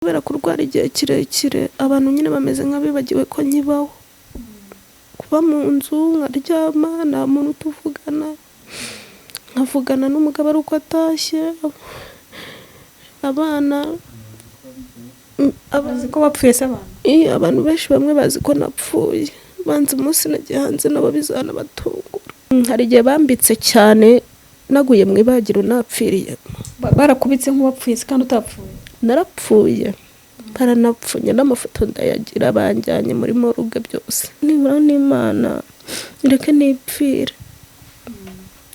Kubera kurwara igihe kirekire, abantu nyine bameze nk'abibagiwe ko nkibaho. Kuba mu nzu nkaryama, nta muntu tuvugana, nkavugana n'umugabo ari uko atashye, abana Bazi ko wapfuye se abantu? Abantu benshi bamwe bazi ko napfuye. Banza umunsi nagiye hanze nabo bizanabatungura. Hari igihe bambitse cyane, naguye mu ibagiro napfiriye. Barakubitse nk'uwapfuye se kandi utapfuye? Narapfuye, baranapfunye n'amafoto ndayagira, banjyanye muri morgue byose. Nibura n'Imana ireke nipfire,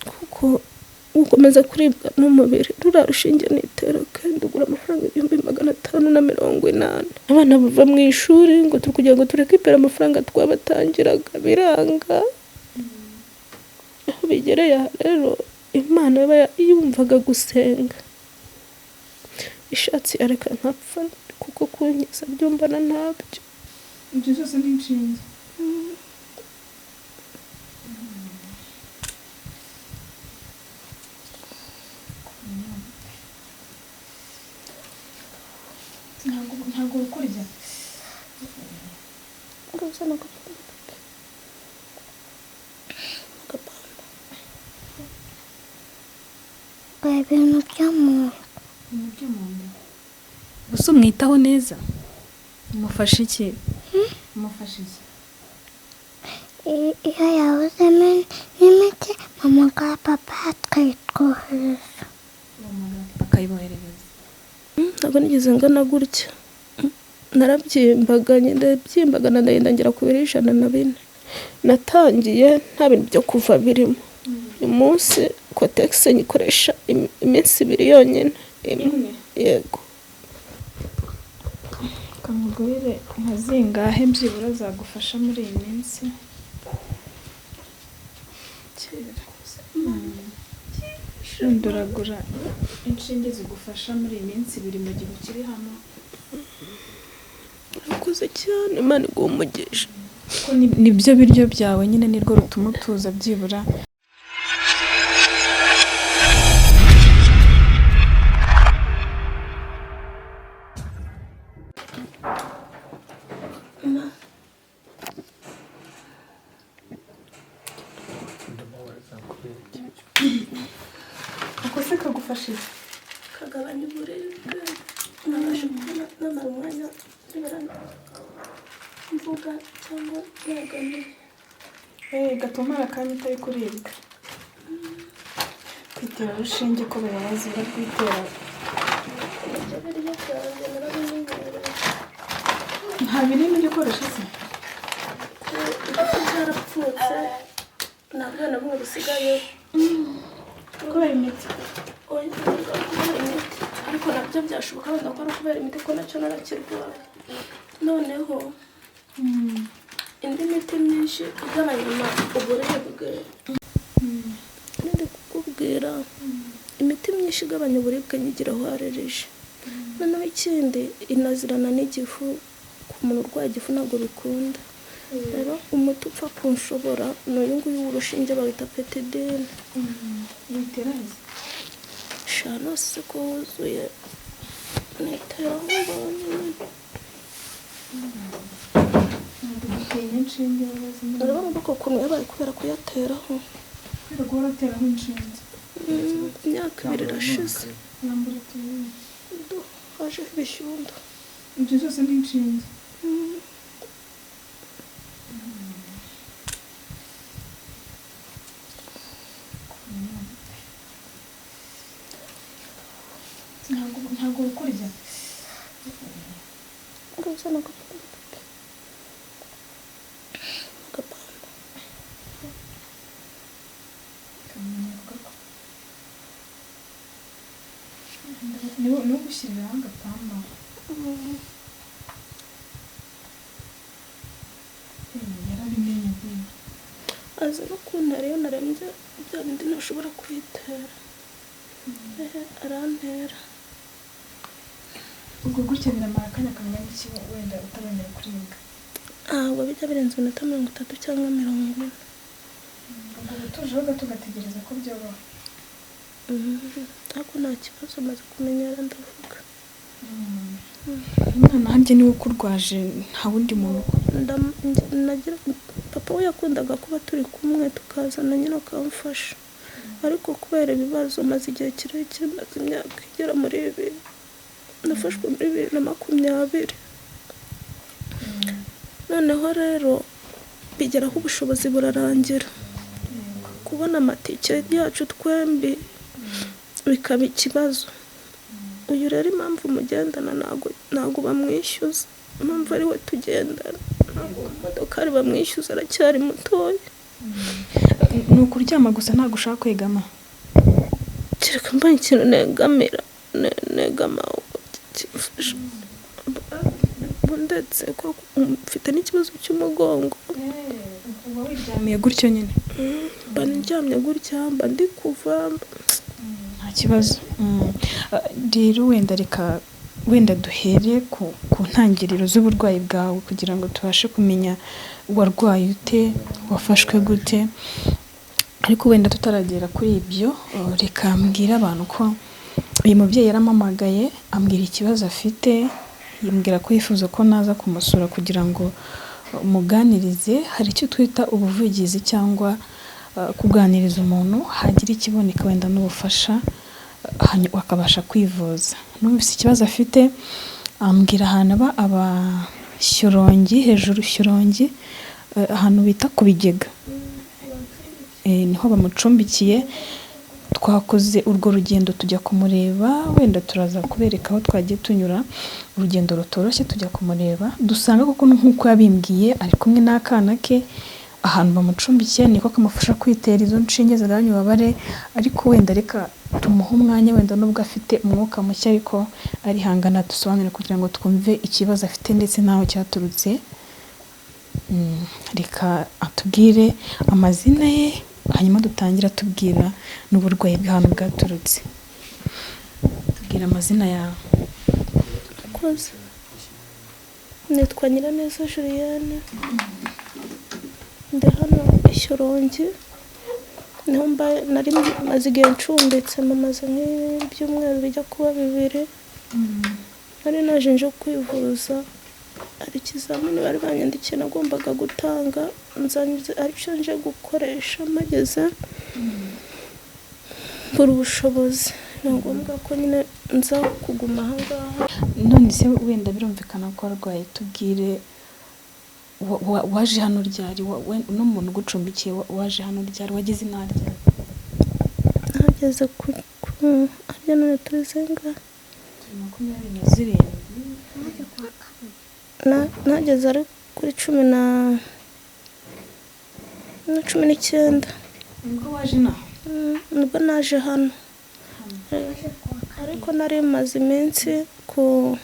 kuko gukomeza kuribwa n'umubiri. Ruriya rushinge nitera kandi ugura amafaranga 580,000. Abana bava mu ishuri ngo turi kugira ngo turekipere amafaranga twabatangiraga, biranga. Aho bigereye aha rero, Imana iba yumvaga gusenga, ishatse yareka nkapfa, kuko kunkiza byumbana ntabyo. Ibyo byose ni inshinge. Ntabwo ukurya. Ibintu byo mu nda. Ibintu byo mu nda. Gusa umwitaho neza? Umufasha iki? Umufasha iki? Iyo yabuzemo n'imiti, mpamagara papa akayitwohereza. Akayiboherereza. Ntabwo nigeze ngana gutya. Narabyimbaga, ndabyimbaga, ndagenda ngera ku biro 104. Natangiye nta bintu byo kuva birimo. Uyu munsi kotegisi nyikoresha iminsi ibiri yonyine. Imwe? Yego. Kamugurire nka zingahe byibura zagufasha muri iyi minsi? Nduragura inshinge zigufasha muri iyi minsi ibiri mu gihe ukiri hano. Urakoze cyane, Imana iguhe umugisha. Kuko nibyo biryo byawe nyine, nirwo rutuma utuza byibura. Ako se kagufasha iki? Kagabanya uburibwe, nabasha kubona namara umwanya nibura mvuga cyangwa negamiye. Gatuma akanya utari kuribwa. Kwitera urushinge ko bibabaza, urarwitera. Ibyo biryo byanjye narabimenyereye. Nta binini ujya ukoresha se? Igifu cyarapfutse, nta bwana bumwe busigayeho. Kubera imiti? Oya, ntabwo ari kubera imiti, ariko nabyo byashoboka wenda ko ari ukubera imiti, ko nacyo narakirwaye. Noneho indi miti myinshi igabanya uburibwe, ndi kukubwira imiti myinshi igabanya uburibwe nyigiraho arereje. Noneho ikindi, inazirana n'igifu, ku muntu urwaye igifu ntabwo bikunda. Rero umuti upfa kunshobora ni uyu nguyu w'urushinge, bawita petidine. Witera he? Shano se ko wuzuye, niteraho mbonye nyine. Ntabwo dutinya inshinge babaza. Urabona ubwoko ukuntu yabaye kubera kuyateraho. Kubera guhora uteraho inshinge. Imyaka ibiri irashize. Yambura turebe. Hajeho ibishyundo. Ibyo byose ni inshinge. Ntabwo ukurya. Agapamba. Ni ugushyiriraho agapamba. Yarabimenye bwira. Azi no kuntera iyo narembye, bya bindi ntashobora kwitera. Arantera. Ubwo gutya biramara akanya kangana iki wenda utarongera kuribwa? Ntabwo bijya birenze iminota 30 cyangwa 40. Ubwo utujeho gato ugategereza ko byoroha. Ariko nta kibazo, maze kumenyera ndavuga. Umwana harya niwe ukurwaje, nta wundi muntu? Papa we yakundaga kuba turi kumwe, tukazana nyine akamfasha, ariko kubera ibibazo maze igihe kirekire, maze imyaka igera muri 2, nafashwe muri 2020. Noneho rero bigeraho ubushobozi burarangira, kubona amatike yacu twembi bikaba ikibazo. Uyu rero impamvu mugendana ntabwo bamwishyuza, impamvu ari we tugendana ntabwo mu modokari bamwishyuza, aracyari mutoya. Ni ukuryama gusa, ntabwo ushaka kwegama? Kereka mbaye ikintu negamira, negama kimfasha, ndetse ko mfite n'ikibazo cy'umugongo. Uba wiryamiye gutyo nyine? Mba ndyamye gutya, mba ndi kuva. Nta kibazo. Rero wenda reka wenda duhere ku ntangiriro z'uburwayi bwawe, kugira ngo tubashe kumenya warwaye ute, wafashwe gute. Ariko wenda tutaragera kuri ibyo, reka mbwire abantu ko uyu mubyeyi yarampamagaye ambwira ikibazo afite, yambwira ko yifuza ko naza kumusura kugira ngo muganirize. Hari icyo twita ubuvugizi cyangwa kuganiriza umuntu, hagira ikiboneka wenda n'ubufasha, akabasha kwivuza. Numvise ikibazo afite, ambwira ahantu aba Shyorongi, hejuru Shyorongi, ahantu bita ku Bigega, niho bamucumbikiye. Twakoze urwo rugendo tujya kumureba, wenda turaza kubereka aho twagiye tunyura, urugendo rutoroshye tujya kumureba, dusanga koko nk'uko yabimbwiye ari kumwe n'akana ke, ahantu bamucumbikiye niko kamufasha kwitera izo nshinge zigabanya ububabare. Ariko wenda reka tumuhe umwanya, wenda nubwo afite umwuka muke ariko arihangana dusobanure kugira ngo twumve ikibazo afite ndetse n'aho cyaturutse. Reka atubwire amazina ye, hanyuma dutangire atubwira n'uburwayi bw'ahantu bwaturutse. Tubwira amazina yawe. Murakoze. Nitwa Nyiraneza Julienne, ndi hano i Shyorongi, niho nari maze igihe ncumbitse, maze nk'ibyumweru bijya kuba 2. Nari naje nje kwivuza, hari ikizamini bari banyandikiye nagombaga gutanga, aricyo nje gukoresha, mpageze mbura ubushobozi, ni ngombwa ko nyine nza kuguma aha ngaha. None se wenda birumvikana ko warwaye, tubwire waje hano ryari? N'umuntu ugucumbikiye waje hano ryari, wageze inaha ryari? Nahageze ku harya none turi zingahe? 27. Nahageze ari kuri 19. Nibwo waje inaha? Nibwo naje hano, ariko nari maze iminsi ku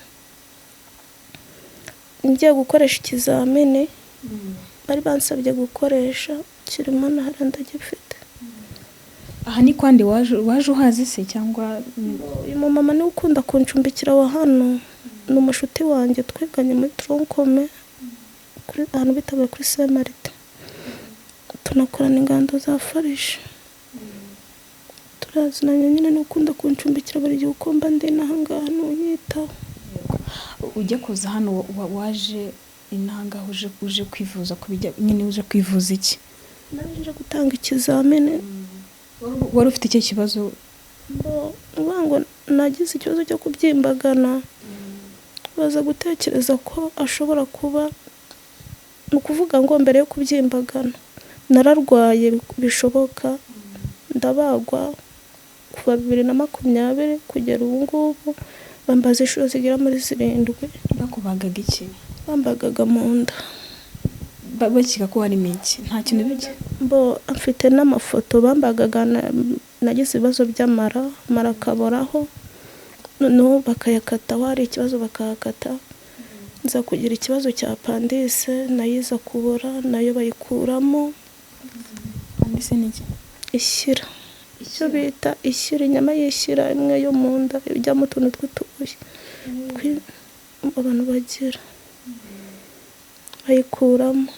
ngiye gukoresha ikizamini bari bansabye gukoresha, kirimo na hariya ndagifite. Aha ni kwandi waje uhazi se cyangwa? Uyu mumama niwe ukunda kuncumbikira wa hano, ni umushuti wanjye twiganye muri tronc-commun, ahantu bitaga kuri Saint Martin, tunakorana ingando za farije, turazinanye nyine, niwe ukunda kuncumbikira buri gihe uko mba ndi n'aha ngaha niwe unyitaho. Ujya kuza hano waje inaha ngaha uje kwivuza ku bijya nyine, uje kwivuza iki? Nari nje gutanga ikizamini. Wari ufite icyo kibazo? Uvuga ngo nagize ikibazo cyo kubyimbagana, baza gutekereza ko ashobora kuba, ni ukuvuga ngo mbere yo kubyimbagana nararwaye bishoboka, ndabagwa kuva 2020 kugera ubu ngubu, bambaza inshuro zigera muri 7. Bakubagaga iki? Bambagaga mu nda. Bakeka ko harimo iki? Nta kintu bike? Bo mfite n'amafoto bambagaga, nagize ibibazo by'amara, amara akaboraho, noneho bakayakata, aho hari ikibazo bakahakata. Nza kugira ikibazo cya apandise, nayo iza kubora, nayo bayikuramo. Apandise ni iki? Ishyira, icyo bita ishyira, inyama y'ishyira imwe yo mu nda ijyamo utuntu tw'utubuye abantu bagira, bayikuramo.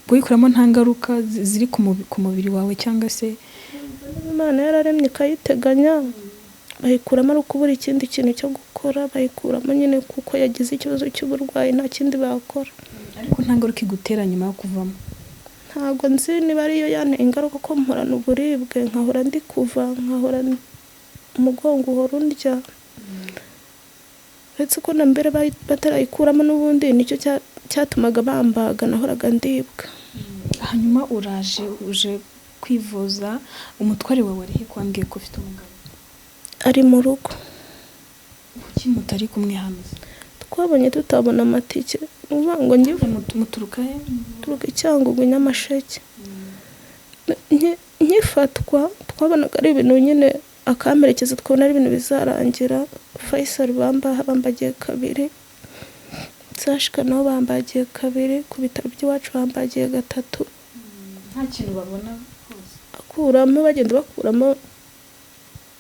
Kuyikuramo nta ngaruka ziri ku mubiri wawe cyangwa se? Imana yararemye ikayiteganya, bayikuramo ari ukubura ikindi kintu cyo gukora, bayikuramo nyine kuko yagize ikibazo cy'uburwayi, nta kindi bakora. Ariko nta ngaruka igutera nyuma yo kuvamo? Ntabwo nzi niba ariyo yanteye ingaruka, ko mporana uburibwe, nkahora ndi kuva, nkahora umugongo uhora undya. Uretse ko na mbere batarayikuramo n'ubundi nicyo cyatumaga bambaga, nahoraga ndibwa. Hanyuma uraje uje kwivuza, umutware wawe ari he ko wambwiye ko ufite umugabo? Ari mu rugo. Kuki mutari kumwe hano? Twabonye tutabona amatike, ni ukuvuga ngo njye Muturuka he? Turuka i Cyangugu, Nyamasheke. Nkifatwa twabonaga ari ibintu nyine akamperekeza, twabona ari ibintu bizarangira. Faisal bambagiye kabiri, Sashika nabo bambagiye kabiri, ku bitaro by'iwacu bambagiye gatatu. Nta kintu babona hose? Akuramo, bagenda bakuramo,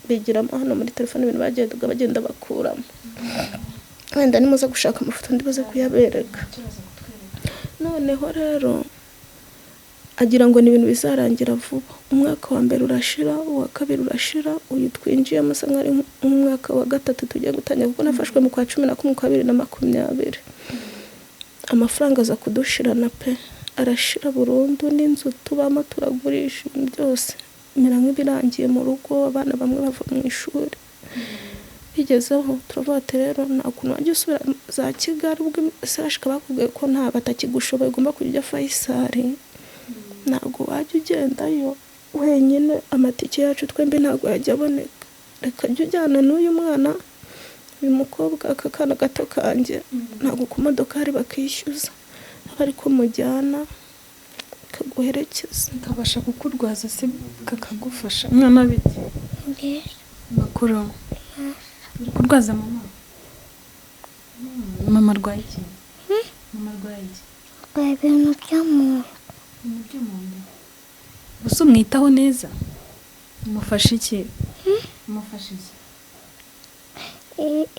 bigiramo hano muri telefone ibintu bagendaga bagenda bakuramo. Wenda nimuza gushaka amafoto ndibuze kuyabereka. Turaza kutwereka. Noneho rero agira ngo ni ibintu bizarangira vuba. Umwaka wa mbere urashira, uwa kabiri urashira, uyu twinjiyemo usa nk'aho ari nk'umwaka wa gatatu tugiye gutangira, kuko nafashwe mu kwa 11 kwa 2020. Amafaranga aza kudushirana pe, arashira burundu, n'inzu tubamo turagurisha, ibintu byose bimera nk'ibirangiye mu rugo, abana bamwe bava mu ishuri. Bigezeho turavuga ati rero nta kuntu wajya usubira za Kigali, ubwo Sashika bakubwiye ko nta batakigushoboye, ugomba kujya ujya Faisal, ntabwo wajya ugendayo wenyine, amatike yacu twembi ntabwo yajya aboneka, reka jya ujyana n'uyu mwana, uyu mukobwa, aka kana gato kanjye, ntabwo ku modoka hari bakishyuza, aba ariko mujyana kaguherekeza. Kabasha kukurwaza se, kakagufasha? Umwana bite? Bwiza. Makuru? Uri kurwaza mama? Mama arwaye iki? Mama arwaye iki? Arwaye ibintu byo mu nda. Ibintu byo mu nda. Gusa umwitaho neza? Umufasha iki? Umufasha iki?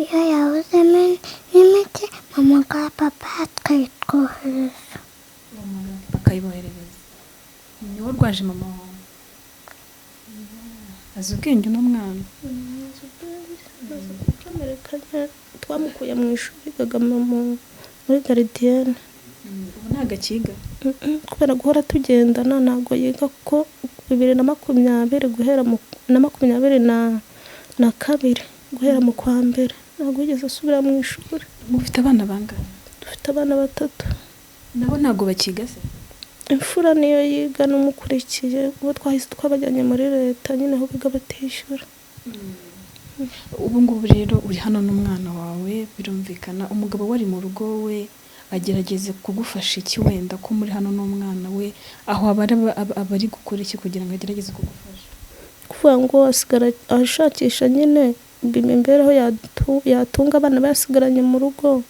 Iyo yabuzemo n'imiti mpamagara papa akayitwohereza. Akayiboherereza. Ni wowe urwaje mama wawe? Azi ubwenge uno mwana. Twamukuye mu ishuri, yigaga muri gardienne. Ubu ntabwo akiga? Kubera guhora tugendana ntabwo yiga, kuko 2020 guhera na 2022 guhera mu kwa mbere ntabwo yigeze asubira mu ishuri. Mufite abana bangahe? Dufite abana batatu. Nabo ntabwo bakiga se? Imfura niyo yiga n'umukurikiye, uwo twahise twabajyanye muri leta nyine aho biga batishyura. Ubu ngubu rero uri hano n'umwana wawe, birumvikana umugabo wari mu rugo we agerageza kugufasha iki, wenda ko muri hano n'umwana we aho aba ari gukora iki kugira ngo agerageze kugufasha? Kuvuga ngo asigara ashakisha nyine imibereho yatunga abana basigaranye mu rugo.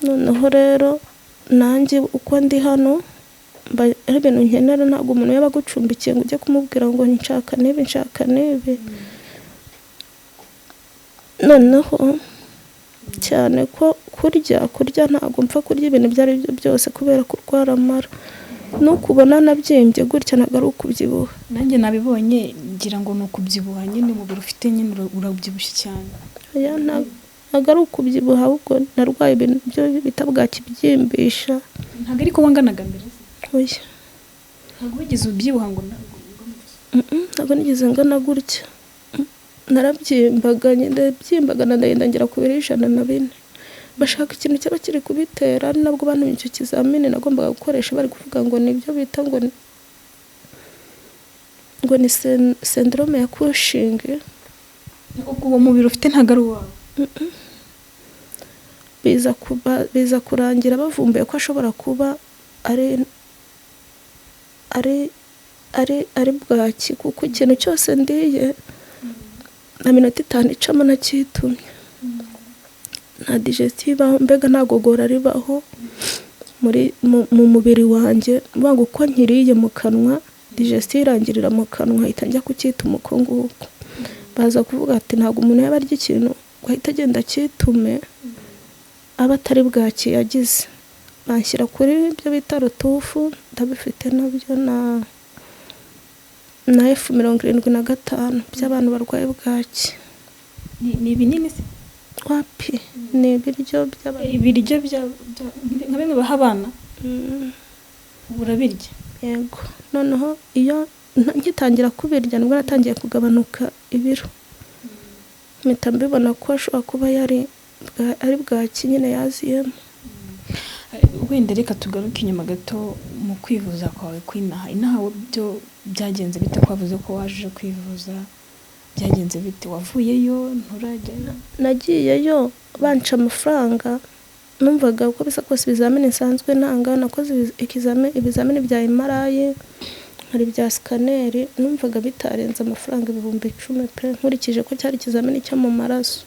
Noneho rero nanjye uko ndi hano ari ibintu nkenera, ntabwo umuntu yaba agucumbikiye ngo ujye kumubwira ngo nshaka n'ibi nshaka n'ibi. Noneho cyane ko kurya ntabwo mpfa kurya ibintu ibyo ari byo byose kubera kurwara amara. Nukubona nabyimbye gutya ntabwo ari ukubyibuha. Nanjye nabibonye ngira ngo ni ukubyibuha nyine, umubiri ufite nyine urabyibushye cyane. Ntabwo ari ukubyibuha, ahubwo narwaye ibintu byo bita bwakibyimbisha. Ntabwo ariko wanganaga mbere se? Oya. Ntabwo wigeze ubyibuha ngo Ntabwo nigeze ngana gutya. Narabyimbaga, ndabyimbaga ndagenda ngera ku biro 104. Bashaka ikintu cyaba kiri kubitera, ari nabwo bantumye icyo kizamini nagombaga gukoresha, bari kuvuga ngo nibyo bita ngo ni syndrome ya Cushing. Ubwo uwo mubiri ufite ntabwo ari uwawe? Biza kurangira bavumbuye ko ashobora kuba ari bwaki, kuko ikintu cyose ndiye nta minota 5 icamo nacyitumye, nta digestive ibaho, mbega nta gogora ribaho mu mubiri wanjye. Mvuga uko nkiriye mu kanwa, digestive irangirira mu kanwa, nkahita njya kucyituma uko nguko. Baza kuvuga ati ntabwo umuntu yaba arya ikintu ngo ahite agenda acyitume, aba atari bwaki yagize. Banshyira kuri ibyo bita rutufu, ndabifite nabyo na F75 by'abantu barwaye bwaki. Ni ibinini se? Wapi, ni ibiryo by'abantu. Ibiryo nka bimwe baha abana? Urabirya? Yego. Noneho iyo ngitangira kubirya nibwo natangiye kugabanuka ibiro, mpita mbibona ko ashobora kuba yari ari bwaki nyine yaziyemo. Wenda reka tugaruke inyuma gato mu kwivuza kwawe kw'inaha. Inaha byo byagenze bite? Ko wavuze ko waje kwivuza, byagenze bite? Wavuyeyo, nturajyayo? Nagiyeyo banca amafaranga, numvaga uko bisa kose ibizamini nsanzwe ntanga, nakoze ibizamini bya MRI, hari ibya scanner, numvaga bitarenze amafaranga 10,000 pe, nkurikije ko cyari ikizamini cyo mu maraso.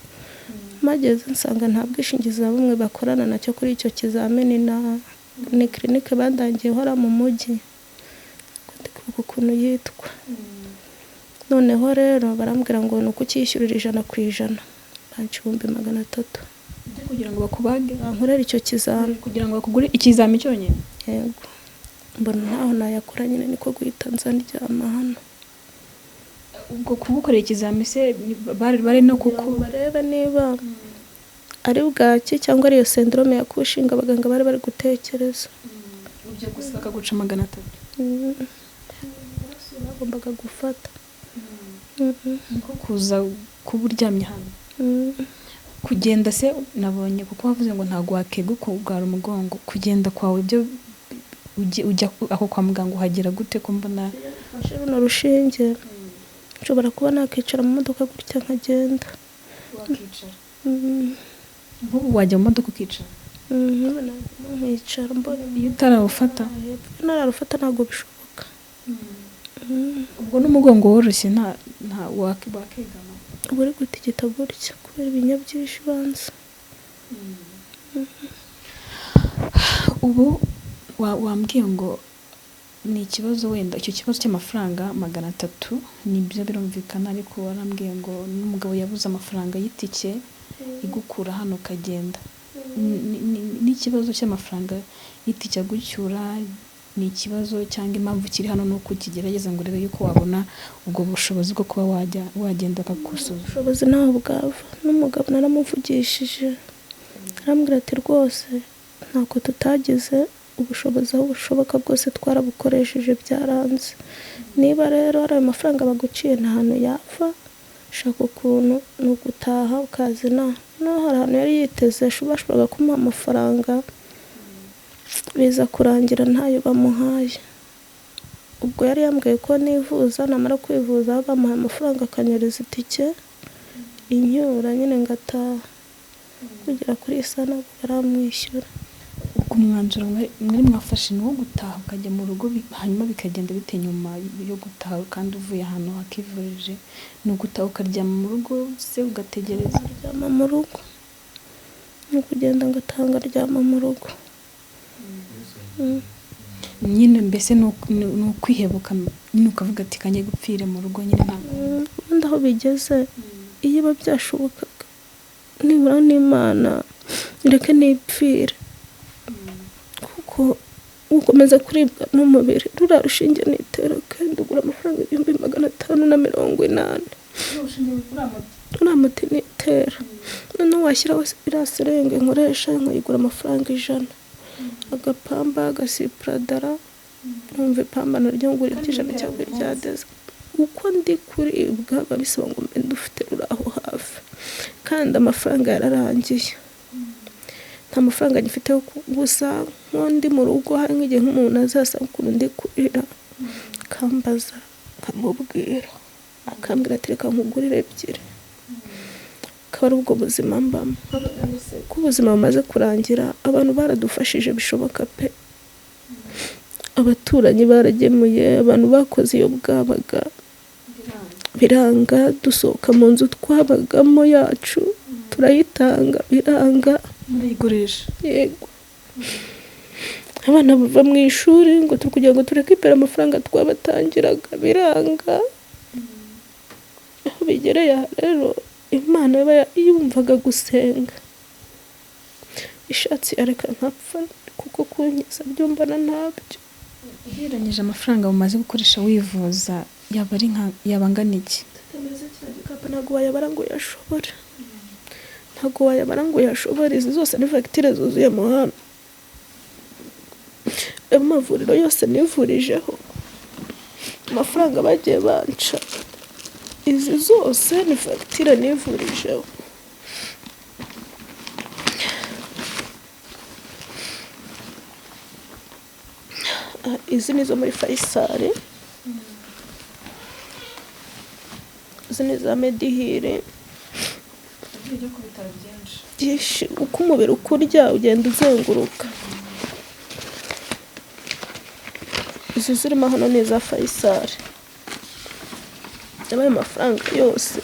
Mpageze nsanga nta bwishingizi na bumwe bakorana nacyo kuri icyo kizamini, na ni clinique bandangiye ihora mu mujyi, ndi kwibuka ukuntu yitwa. Noneho rero barambwira ngo ni ukucyishyurira 100%, banca 300,000. Kugira ngo bakubage? Bankorere icyo kizami. Kugira ngo bakugure ikizami cyonyine? Yego. Mbona ntaho nayakura nyine, niko guhita nza ndyama hano. Ubwo kugukorera ikizami se bari no kuko barebe niba ari bwaki cyangwa ari iyo syndrome ya Cushing abaganga bari bari gutekereza. Ibyo gusa bakaguca 300? Bagombaga gufata. Niko kuza kuba uryamye hano. Kugenda se nabonye, kuko wavuze ngo ntabwo wakeguka urwara umugongo, kugenda kwawe byo ujya aho kwa muganga uhagera gute ko mbona? Mfashe runo rushinge nshobora kuba nakicara mu modoka gutya nkagenda. Wakicara? Nk'ubu wajya mu modoka ukicara? Nkicara mbona. Iyo utarawufata? Ntararufata ntabwo bishoboka. Ubwo n'umugongo woroshye nta wakegama? Uba uri gutigita gutya kubera ibinya byinshi banza. Ubu wambwiye ngo ni ikibazo, wenda icyo kibazo cy'amafaranga 300 nibyo birumvikana, ariko warambwiye ngo n'umugabo yabuze amafaranga y'itike igukura hano ukagenda. N'ikibazo cy'amafaranga y'itike agucyura ni ikibazo, cyangwa impamvu kiri hano ni uko ukigerageza ngo urebe yuko wabona ubwo bushobozi bwo kuba wagenda bakagusuzuma? Ubushobozi ntaho bwava. N'umugabo naramuvugishije arambwira ati rwose ntako tutagize, ubushobozi aho bushoboka bwose twarabukoresheje byaranze. Niba rero ari ayo mafaranga baguciye nta hantu yava, shaka ukuntu ni ugutaha ukaza inaha. Noneho hari ahantu yari yiteze bashoboraga kumuha amafaranga, biza kurangira ntayo bamuhaye. Ubwo yari yambwiye ko nivuza, namara kwivuza bamuhaye amafaranga akanyereza itike inyura nyine ngataha. Kugera kuri iyi saha ntabwo baramwishyura. Ubwo umwanzuro mwari mwafashe ni uwo gutaha ukajya mu rugo, hanyuma bikagenda bite nyuma yo gutaha kandi uvuye ahantu hakivurije? Ni ugutaha ukaryama mu rugo se ugategereza? Nkaryama mu rugo, ni ukugenda ngataha ngaryama mu rugo. Nyine mbese ni ukwihebuka nyine ukavuga ati kanjye gupfire mu rugo nyine ntabwo. Ubundi aho bigeze iyo biba byashobokaga nibura n'Imana ireke nipfire, kuko ukomeza kuribwa n'umubiri. Ruriya rushinge nitera kandi ugura amafaranga 580,000. Uriya muti nitera, noneho washyiraho iriya serenge nkoresha nkayigura amafaranga 100, agapamba, agasipuradara, numva ipamba naryo ngura iry'ijana cyangwa irya deza. Uko ndi kuribwa biba bisaba ngo mbe ndufite ruri aho hafi, kandi amafaranga yararangiye, nta mafaranga ngifite yo gusa nk'undi mu rugo. Hari nk'igihe nk'umuntu azasanga ukuntu ndi kurira akambaza, nkamubwira, akambwira ati reka nkugurire 2. Akaba ari ubwo buzima mbamo. Ko ubuzima bumaze kurangira, abantu baradufashije bishoboka pe, abaturanyi baragemuye, abantu bakoze iyo bwabaga biranga, dusohoka mu nzu twabagamo yacu turayitanga biranga. Murayigurisha? Yego. Abana bava mu ishuri ngo turi kugira ngo tureke imbere amafaranga twabatangiraga biranga. Aho bigereye aha rero Imana iba yumvaga gusenga, ishatse yareka nkapfa kuko kunkiza byumbana ntabyo. Ugereranyije amafaranga umaze gukoresha wivuza Yaba ari nka, yaba angana iki? Tutameze kino gikapu ntabwo wayabara ngo uyashobore, ntabwo wayabara ngo uyashobore. Izi zose ni fagitire zuzuye mu hano, amavuriro yose nivurijeho, amafaranga bagiye banca, izi zose ni fagitire nivurijeho. Izi ni izo muri Faisal, izi ni iza Medihiri byinshi. Uko umubiri ukurya ugenda uzenguruka. Izi zirimo hano ni iza Faisal, yabaye amafaranga yose.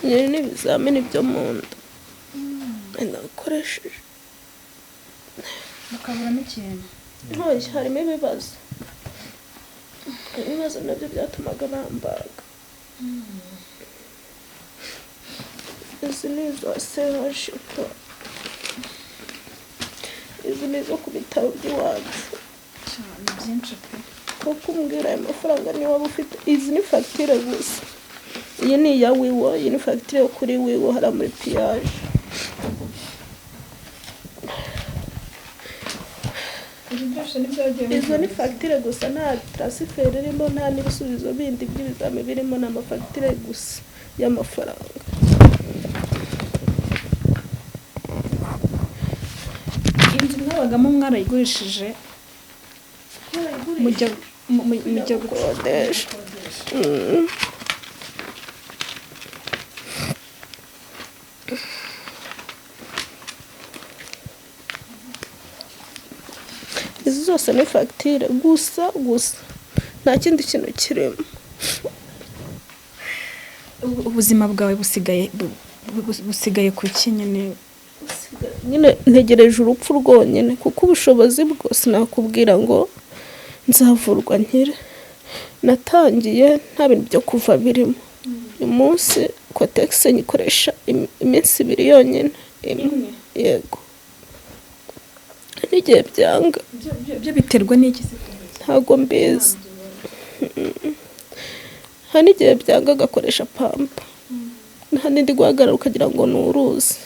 Ibi ni ibizamini byo mu nda nakoresheje. Bakaburamo ikintu. Ntoya harimo ibibazo, ibibazo nabyo byatumaga bambaga. Izi ni iza CHUK, izi ni izo ku bitaro by'iwacu. Ni byinshi pe. Kuko umbwira aya mafaranga niyo waba ufite, izi ni fagitire gusa. Iyi ni iya Wiwo, iyi ni fagitire yo kuri Wiwo hariya muri piyaje. Izo ni fagitire gusa, nta taransiferi irimo, nta n'ibisubizo bindi by'ibizami birimo, ni amafagitire gusa y'amafaranga. Inzu mwabagamo mwarayigurishije mujya mujya gukodesha. Izi zose ni fagitire gusa gusa, nta kindi kintu kirimo. Ubuzima bwawe busigaye busigaye ku ki nyine? Nyine ntegereje urupfu rwonyine, kuko ubushobozi bwose nakubwira ngo nzavurwa nkire. Natangiye nta bintu byo kuva birimo. Uyu munsi kotegisi nyikoresha iminsi ibiri yonyine. Yego, n'igihe byanga. Byo biterwa n'iki se? Ntabwo mbizi. Hari n'igihe byanga agakoresha pampa, nta n'indi guhagarara ukagira ngo ni uruzi.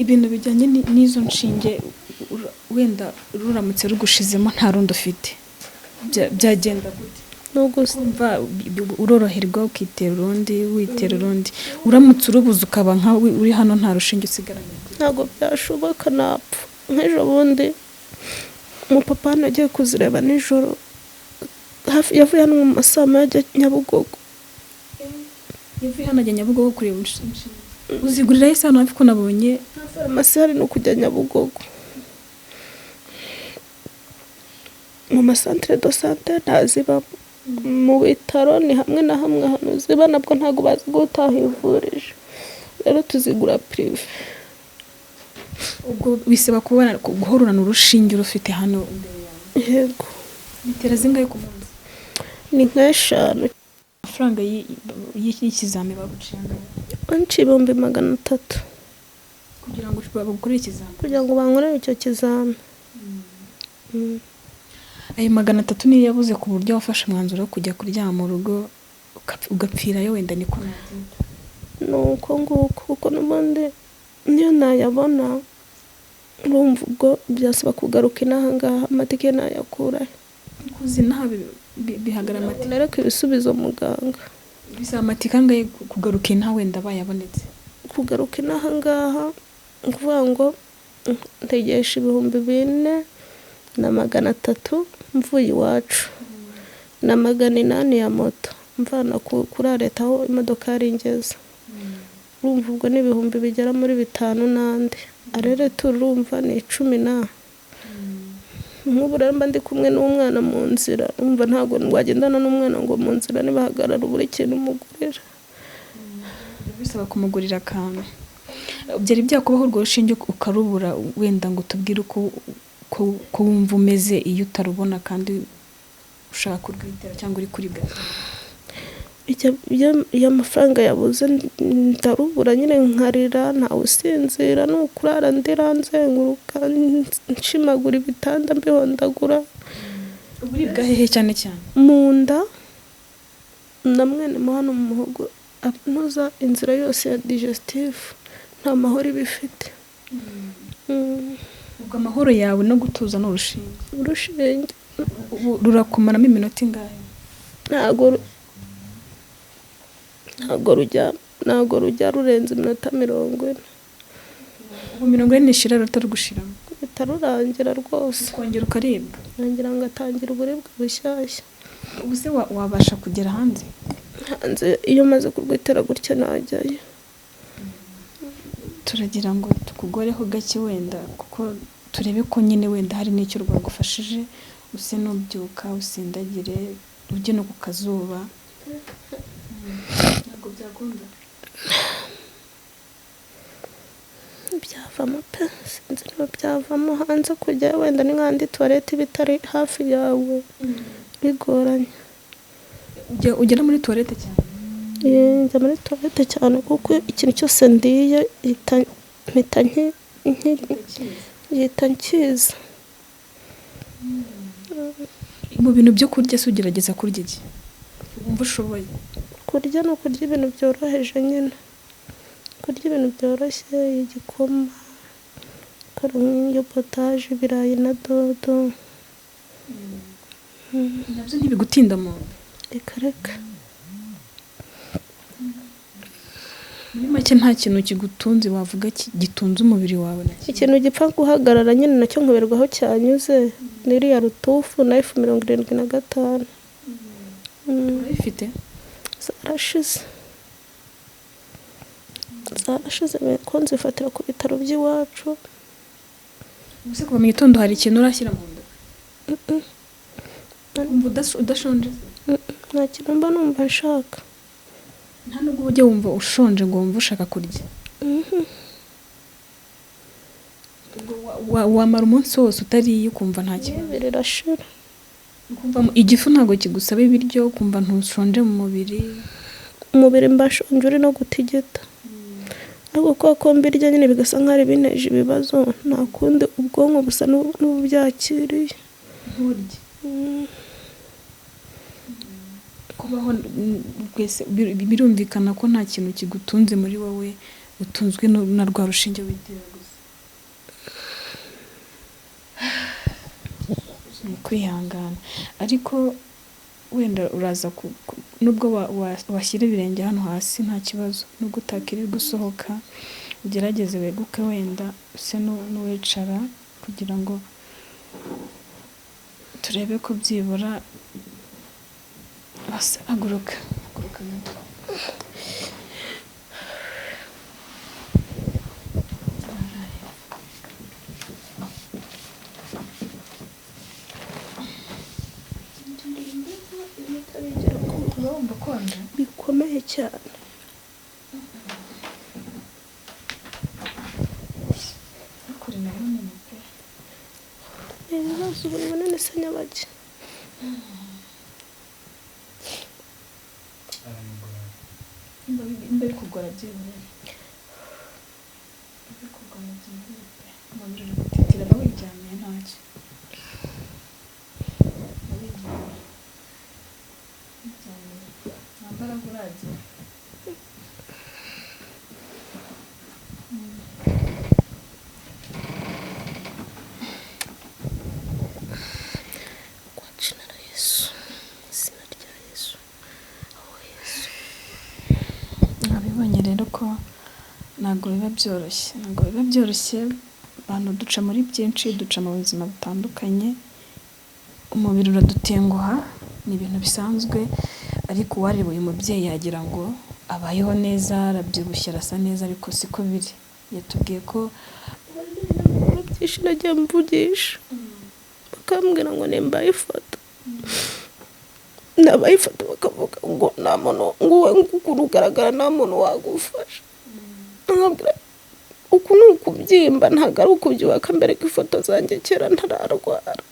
Ibintu bijyanye n'izo nshinge, wenda ruramutse rugushizemo nta rundi ufite, byagenda gute? Kumva uroroherwa ukitera urundi, witera urundi, uramutse urubuze ukaba nkawe uri hano nta rushinge usigaranye, ntabwo byashoboka, napfa. Nk'ejo bundi umupapa hano agiye kuzireba nijoro, yavuye hano mu masaha ajya Nyabugogo. Yavuye hano ajya Nyabugogo kureba inshinge. Uzigurira he hano hafi ko nabonye nta farumasi hari, no kujya Nyabugogo mu masantere do sante ntazibamo, mu bitaro ni hamwe na hamwe ahantu ziba, nabwo ntabwo bazi utahivurije, rero tuzigura pirive. Ubwo bisaba kubona guhorana urushinge urufite hano imbere yawe? Yego. Bitera zingahe ku munsi? Ni nk'eshanu. Amafaranga y'ikizami baguciye angahe? Banciye 300,000. Kugira ngo bagukorere ikizami? Kugira ngo bankorere icyo kizami. Ayo 300 niyo yabuze ku buryo wafashe umwanzuro wo kujya kuryama mu rugo ugapfirayo, wenda niko nabyita. Ni uko nguko, kuko n'ubundi niyo nayabona urumva ubwo byasaba kugaruka inaha ngaha, amatike nayakurahe? Kuzi inaha bihagarara amatike. Nereke ibisubizo muganga. Bisaba amatike angahe kugaruka inaha wenda bayabonetse? Kugaruka inaha ngaha ni ukuvuga ngo ntegesha 4,300 mvuye iwacu, na 800 ya moto mvana kuri areta aho imodoka yari ingeze. Urumva ubwo ni ibihumbi bigera muri 5 n'andi. Arere turumva ni 10 na. Nk'ubu rero mba ndi kumwe n'umwana mu nzira, urumva ntabwo wagendana n'umwana ngo mu nzira nibahagarara ubure ikintu umugurira. Bisaba kumugurira akantu. Byari byakubaho urwo rushinge ukarubura, wenda ngo tubwire uko wumva umeze iyo utarubona kandi ushaka kurwitera cyangwa uri kurigata? Iyo amafaranga yabuze ndarubura nyine nkarira, ntawe usinzira, ni ukurara ndira nzenguruka nshimagura ibitanda mbihondagura. Uburibwa hehe cyane cyane? Mu nda na mwene mo hano mu muhogo, ntuza inzira yose ya digestif nta mahoro iba ifite. Ubwo amahoro yawe no gutuza ni urushinge? Urushinge. Ubu rurakumaramo iminota ingahe? Ntago rujya rurenza iminota 40. Ubu 40 nishira rutarugushiramo? Bitarurangira rwose. Ukongera ukaribwa? Ngira ngo atangira uburibwe bushyashya. Ubu se wabasha kugera hanze? Hanze iyo maze kurwitera gutya najyayo. Turagira ngo tukugoreho gake wenda, kuko turebe ko nyine wenda hari n'icyo rwagufashije, use n'ubyuka usindagire ujye no ku kazuba. Ntabwo byakunda? Byavamo pe, sinzi niba byavamo. Hanze kujya wenda ni nk'andi tuwarete iba itari hafi yawe bigoranye. Ugera muri tuwarete cyane? Njya muri tuwarete cyane kuko ikintu cyose ndiye mpita nkiza. Mu bintu byo kurya se ugerageza kurya iki? Wumva ushoboye? Kurya ni ukurya ibintu byoroheje nyine. Kurya ibintu byoroshye, igikoma, nk'iyo potaje, ibirayi na dodo. Nabyo ntibigutinda mu nda? Reka reka. Muri make nta kintu kigutunze wavuga gitunze umubiri wawe na kimwe? Ikintu gipfa guhagarara nyine nacyo nkaberwa aho cyanyuze ni iriya rutufu na ifu 75. Urayifite? Zarashize. Zarashize ko nzifatira ku bitaro by'iwacu. Ubuse kuva mu gitondo hari ikintu urashyira mu nda? Wumva udashonje? Nta kintu mba numva nshaka. Nta nubwo ujya wumva ushonje ngo wumve ushaka kurya? Wamara umunsi wose utariye ukumva nta kibazo? Birashira. Ukumva igifu ntabwo kigusaba ibiryo, ukumva ntushonje mu mubiri? Umubiri mba nshonje uri no gutigita. Ariko kuko mbirya nyine bigasa nk'aho bineje ibibazo, nta kundi ubwonko busa n'ububyakiriye. Nturye. Kubaho twese birumvikana ko nta kintu kigutunze muri wowe, utunzwe na rwa rushinge witera gusa. Ni kwihangana. Ariko wenda uraza nubwo washyira ibirenge hano hasi nta kibazo, nubwo utakirirwa usohoka, ugerageze weguke wenda use n'uwicara kugira ngo turebe ko byibura basa. Haguruka, haguruka gato. Bikomeye cyane. Ibibazo ubu ni bunini se nyabaki. Imba bikugora byihorere. Bikugora byihorere pe. Umubiri uri gutitira aba wiryamiye ntacyo. Wiryamiye. Wiryamiye. Nta mbaraga uragira. Kwa jina la Yesu. Izina rya Yesu. Oh Yesu. Nabibonye rero ko ntabwo biba byoroshye, ntabwo biba byoroshye. Abantu duca muri byinshi, duca mu buzima butandukanye, umubiri uradutenguha, ni ibintu bisanzwe, ariko uwareba uyu mubyeyi yagira ngo abayeho neza, arabyibushye, arasa neza, ariko siko biri. Yatubwiye ko byinshi nagiye mvugisha bakambwira ngo nimba ifoto, nabayifata bakavuga ngo nta muntu ngo ugaragara nta muntu wagufasha. Nkabwira uku ni ukubyimba ntabwo ari ukubyubaka mbere ko ifoto zanjye kera ntararwara.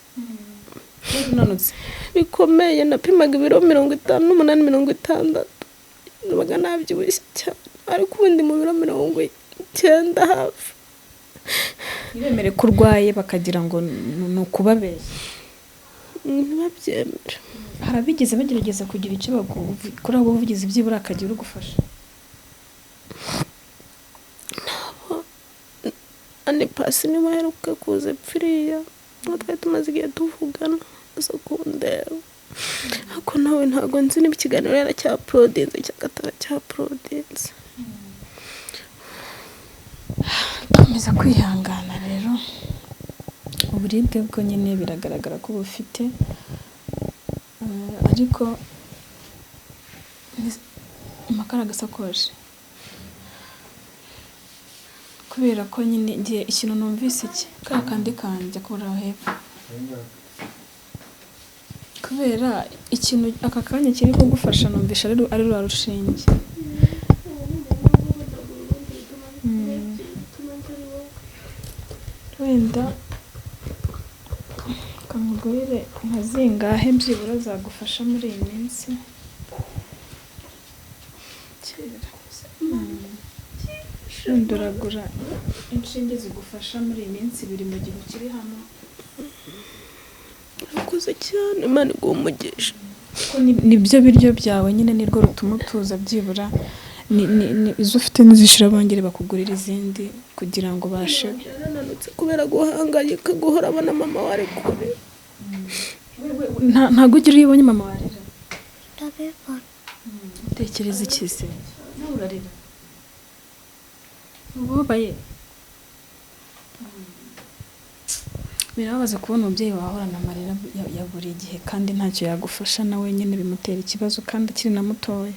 Unanutse bikomeye, napimaga ibiro 58, 60. Nabaga nabyibushye cyane, ariko ubundi mu biro 90 hafi. Ntibemere ko urwaye, bakagira ngo ni ukubabeshya. Ntibabyemere. Hari abigeze bagerageza kugira icyo bagukoraho ubuvugizi, byibura akagira ugufasha? Ane pasi niba aheruka kuza epfiriya, twari tumaze igihe tuvugana, aza kundeba, ariko nawe ntabwo nzi niba ikiganiro yaracyaporodinze cyangwa ataracyaporodinze. Komeza kwihangana rero, uburibwe bwo nyine biragaragara ko bufite, ariko amakara agasakoje kubera ko nyine ngiye ikintu numvise iki ka kandi kanjye kuraho hepfo, kubera ikintu aka kanya kiri kugufasha numvisha ari rwa rushinge. Wenda kamugurire nka zingahe byibura zagufasha muri iyi minsi. Wenda uragura inshinge zigufasha muri iyi minsi ibiri mu gihe ukiri hano. Urakoze cyane, Imana iguhe umugisha. Kuko nibyo biryo byawe nyine, nirwo rutuma utuza byibura, izo ufite nizishira bongere bakugurira izindi kugira ngo ubashe. Yarananutse kubera guhangayika, guhora abona mama we ari kure. Ntabwo ugira iyo ubonye mama warira? Ndabibona. Utekereza iki se? Nawe urarira? Ubabaye? Birababaza kubona umubyeyi wawe ahorana amarira ya buri gihe kandi ntacyo yagufasha, nawe nyine bimutera ikibazo kandi akiri na mutoya.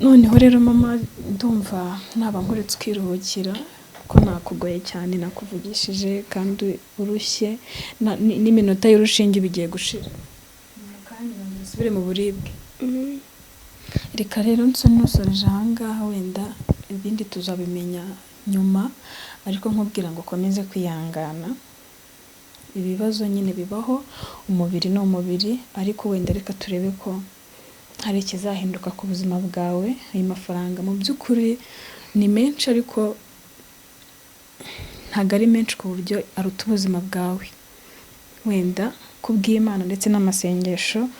Noneho rero mama, ndumva naba nkuretse ukiruhukira, ko nakugoye cyane, nakuvugishije kandi urushye, n'iminota y'urushinge bigiye gushira. Mu kanya usubire mu buribwe. Reka rero nsa n'usoreje aha ngaha, wenda ibindi tuzabimenya nyuma, ariko nkubwira ngo ukomeze kwihangana. Ibibazo nyine bibaho, umubiri ni umubiri, ariko wenda reka turebe ko hari ikizahinduka ku buzima bwawe. Ayo mafaranga mu by'ukuri ni menshi, ariko ntabwo ari menshi ku buryo aruta ubuzima bwawe. Wenda kubw'Imana ndetse n'amasengesho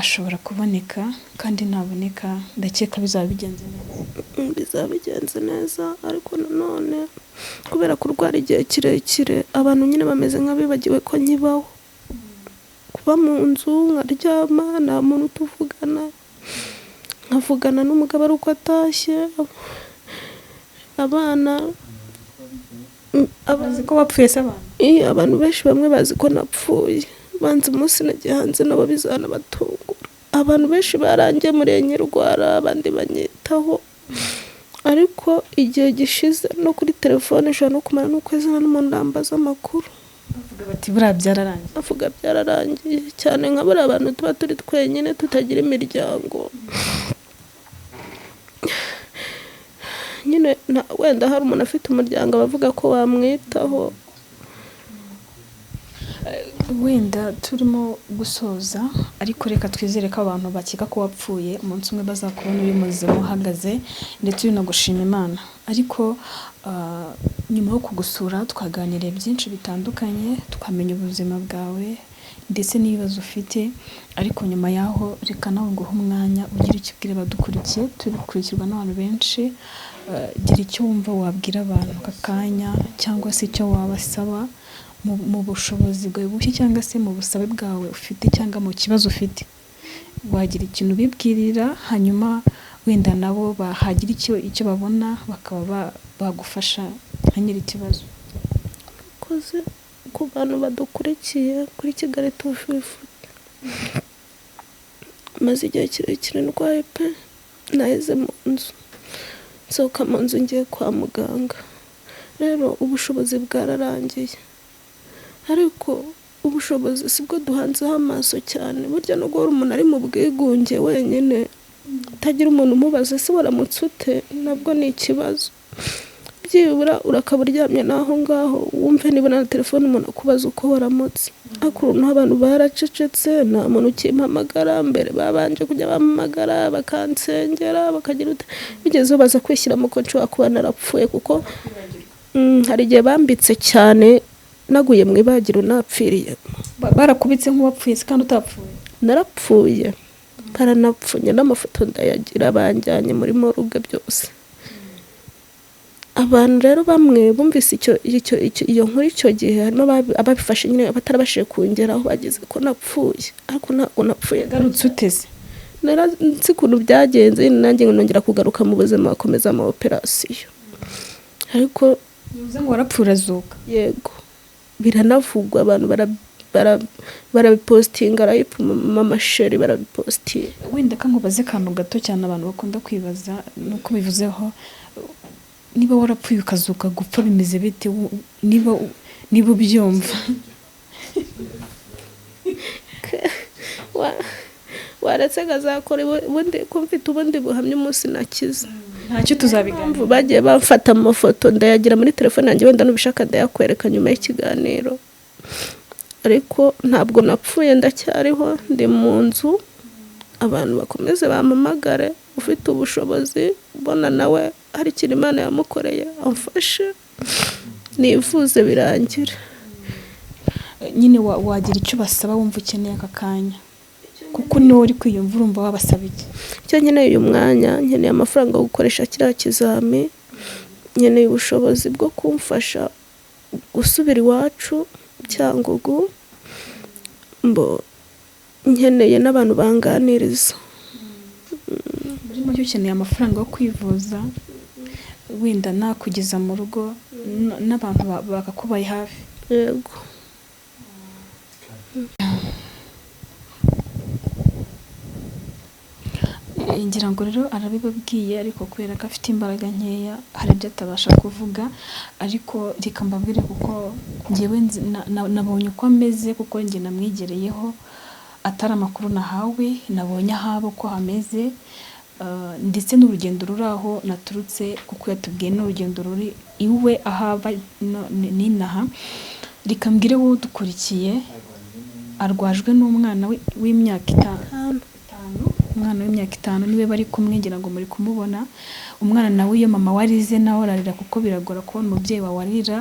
ashobora kuboneka, kandi naboneka ndakeka bizaba bigenze neza. Bizaba bigenze neza, ariko nanone kubera kurwara igihe kirekire, abantu nyine bameze nk'abibagiwe ko nkibaho. Kuba mu nzu nkaryama, nta muntu tuvugana, nkavugana n'umugabo ari uko atashye, abana Bazi ko wapfuye se abantu? Abantu benshi bamwe bazi ko napfuye, banze umunsi nagiye hanze nabo bizanabatungura. Abantu benshi barangemuriye nkirwara, abandi banyitaho, ariko igihe gishize no kuri telefone nshobora no kumara n'ukwezi nta n'umuntu urambaza amakuru. Bavuga bati buriya byararangiye. Bavuga byararangiye cyane, nka buriya abantu tuba turi twenyine tutagira imiryango. Nyine wenda hari umuntu afite umuryango abavuga ko wamwitaho. Wenda turimo gusoza, ariko reka twizere ko abantu bakeka ko wapfuye umunsi umwe bazakubona uri muzima uhagaze, ndetse uri no gushima Imana. Ariko nyuma yo kugusura twaganiriye byinshi bitandukanye, twamenya ubuzima bwawe ndetse n'ibibazo ufite, ariko nyuma yaho reka nawe nguhe umwanya ugire icyo ubwira abadukurikiye, turi gukurikirwa n'abantu benshi, gira icyo wumva wabwira abantu aka kanya, cyangwa se icyo wabasaba mu bushobozi bwawe buke, cyangwa se mu busabe bwawe ufite, cyangwa mu kibazo ufite. Wagira ikintu ubibwirira, hanyuma wenda nabo bahagira icyo babona bakaba bagufasha nka nyiri ikibazo. Urakoze ku bantu badukurikiye kuri Kigali 250. Maze igihe kirekire ndwaye pe, naheze mu nzu, nsohoka mu nzu ngiye kwa muganga. Rero ubushobozi bwararangiye, ariko ubushobozi sibwo duhanzeho amaso cyane. Burya no guhora umuntu ari mu bwigunge wenyine, utagira umuntu umubaza ese waramutse ute, nabwo ni ikibazo. Byibura urakaba uryamye n'aho ngaho, wumve niba na telefone umuntu akubaza uko waramutse. Ariko ubu abantu baracecetse, nta muntu ukimpamagara. Mbere babanje kujya bampamagara bakansengera, bakagira ute, bigezeho baza kwishyiramo ko nshobora kuba narapfuye, kuko hari igihe bambitse cyane naguye mu ibagiro napfiriye. Barakubitse nk'uwapfuye se kandi utapfuye? Narapfuye, baranapfunye n'amafoto ndayagira, banjyanye muri morgue byose. Abantu rero bamwe bumvise iyo nkuru icyo gihe, harimo ababifashe nyine batarabashije kungeraho, bagize ko napfuye, ariko ntabwo napfuye. Garutse uteze? Nzi ukuntu byagenze, nanjye nongera kugaruka mu buzima, bakomeza ama operasiyo, ariko Bivuze ngo warapfuye urazuka? Yego, biranavugwa, abantu barabipositinga, arayipu mama sheri barabipositinga. Wenda kankubaze akantu gato cyane abantu bakunda kwibaza, nuko bivuzeho, niba warapfuye ukazuka, gupfa bimeze bite? Niba ubyumva. Waretse nkazakora ubundi, ko mfite ubundi buhamya umunsi nakize. Ntacyo, tuzabiganira. Mpamvu bagiye bamfata amafoto ndayagira muri telefone yanjye, wenda nubishaka ndayakwereka nyuma y'ikiganiro. Ariko ntabwo napfuye, ndacyariho, ndi mu nzu. Abantu bakomeze bampamagare, ufite ubushobozi ubona nawe hari ikintu Imana yamukoreye amfashe nivuze birangire. Nyine wagira icyo basaba wumva ukeneye aka kanya, kuko niwe uri kwiyumva, urumva wabasaba iki? Icyo nkeneye uyu mwanya, nkeneye amafaranga yo gukoresha kiriya kizami, nkeneye ubushobozi bwo kumfasha gusubira iwacu Cyangugu, mbo nkeneye n'abantu banganiriza. Muri make ukeneye amafaranga yo kwivuza, wenda nakugeza mu rugo, n'abantu bakakubaye hafi. Yego. Ngira ngo rero arabibabwiye, ariko kubera ko afite imbaraga nkeya hari ibyo atabasha kuvuga, ariko reka mbabwire, kuko njyewe nabonye uko ameze, kuko njye namwigereyeho, atari amakuru nahawe, nabonye ahaba uko hameze, ndetse n'urugendo ruri aho naturutse, kuko yatubwiye n'urugendo ruri iwe ahaba n'inaha. Reka mbwire wowe udukurikiye, arwajwe n'umwana w'imyaka itanu, umwana w'imyaka 5 niwe bari kumwe, ngira ngo muri kumubona. Umwana nawe iyo mama warize nawe ararira, kuko biragora kubona umubyeyi wawe arira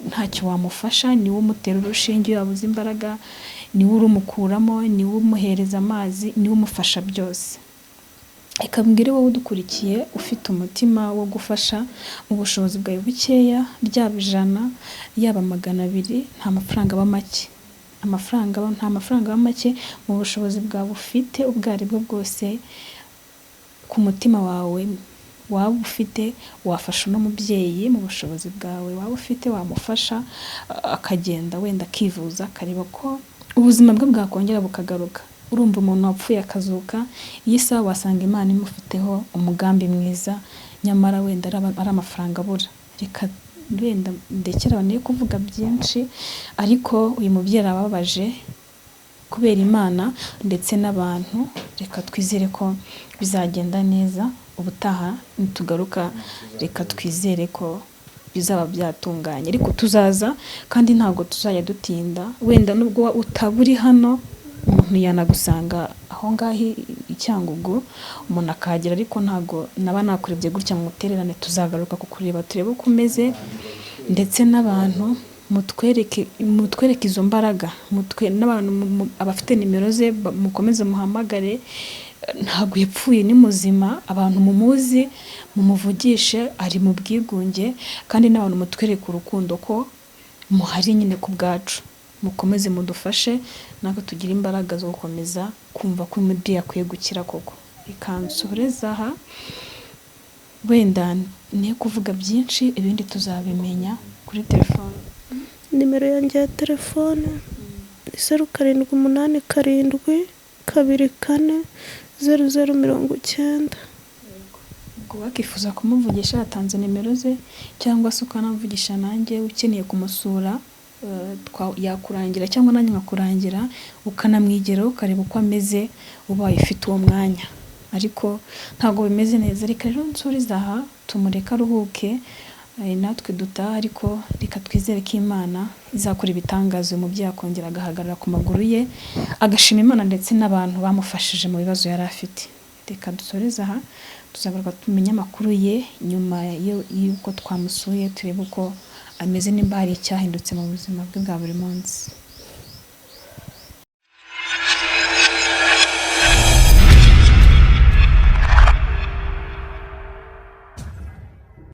ntacyo wamufasha. Niwe umutera urushinge iyo yabuze imbaraga, niwe urumukuramo, niwe umuhereza amazi, niwe umufasha byose. Reka mbwire wowe udukurikiye ufite umutima wo gufasha, mu bushobozi bwawe bukeya, ryaba 100, yaba 200, nta mafaranga aba make. Nta mafaranga aba make mu bushobozi bwawe ufite ubwo ari bwo bwose, ku mutima wawe waba ufite, wafasha uno mubyeyi mu bushobozi bwawe waba ufite, wamufasha akagenda wenda akivuza, akareba ko ubuzima bwe bwakongera bukagaruka. Urumva umuntu wapfuye akazuka, iyi saha wasanga Imana imufiteho umugambi mwiza, nyamara wenda ari amafaranga abura. Reka wenda ndekere abantu kuvuga byinshi, ariko uyu mubyeyi arababaje kubera Imana ndetse n'abantu. Reka twizere ko bizagenda neza, ubutaha nitugaruka reka twizere ko bizaba byatunganye, ariko tuzaza kandi ntabwo tuzajya dutinda. Wenda nubwo utaba uri hano, umuntu yanagusanga aho ngaho i Cyangugu, umuntu akahagera, ariko ntabwo naba nakurebye gutya mu mutererane. Tuzagaruka kukureba turebe uko umeze, ndetse n'abantu mutwereke izo mbaraga, n'abantu abafite nimero ze mukomeze muhamagare. Ntabwo yapfuye, ni muzima, abantu mumuzi mumuvugishe, ari mu bwigunge, kandi n'abantu mutwereke urukundo ko muhari nyine ku bwacu, mukomeze mudufashe natwe tugire imbaraga zo gukomeza kumva ko umubyeyi akwiye gukira koko. Reka nsoreze aha, wenda ne kuvuga byinshi, ibindi tuzabimenya kuri telefone. Nimero yanjye ya telefone ni 0 7 8 7 2 4 0 0 90. Ubwo wakifuza kumuvugisha yatanze nimero ze, cyangwa se ukanavugisha nanjye ukeneye kumusura, yakurangira cyangwa nanjye nkakurangira, ukanamwigeraho ukareba uko ameze ubaye ufite uwo mwanya. Ariko ntabwo bimeze neza. Reka rero nsurize aha, tumureke aruhuke. Natwe dutaha, ariko reka twizere ko Imana izakora ibitangaza, uyu mubyeyi akongera agahagarara ku maguru ye, agashima Imana ndetse n'abantu bamufashije mu bibazo yari afite. Reka dusoreze aha, tuzagaruka tumenye amakuru ye nyuma y'uko twamusuye, turebe uko ameze, nimba hari icyahindutse mu buzima bwe bwa buri munsi.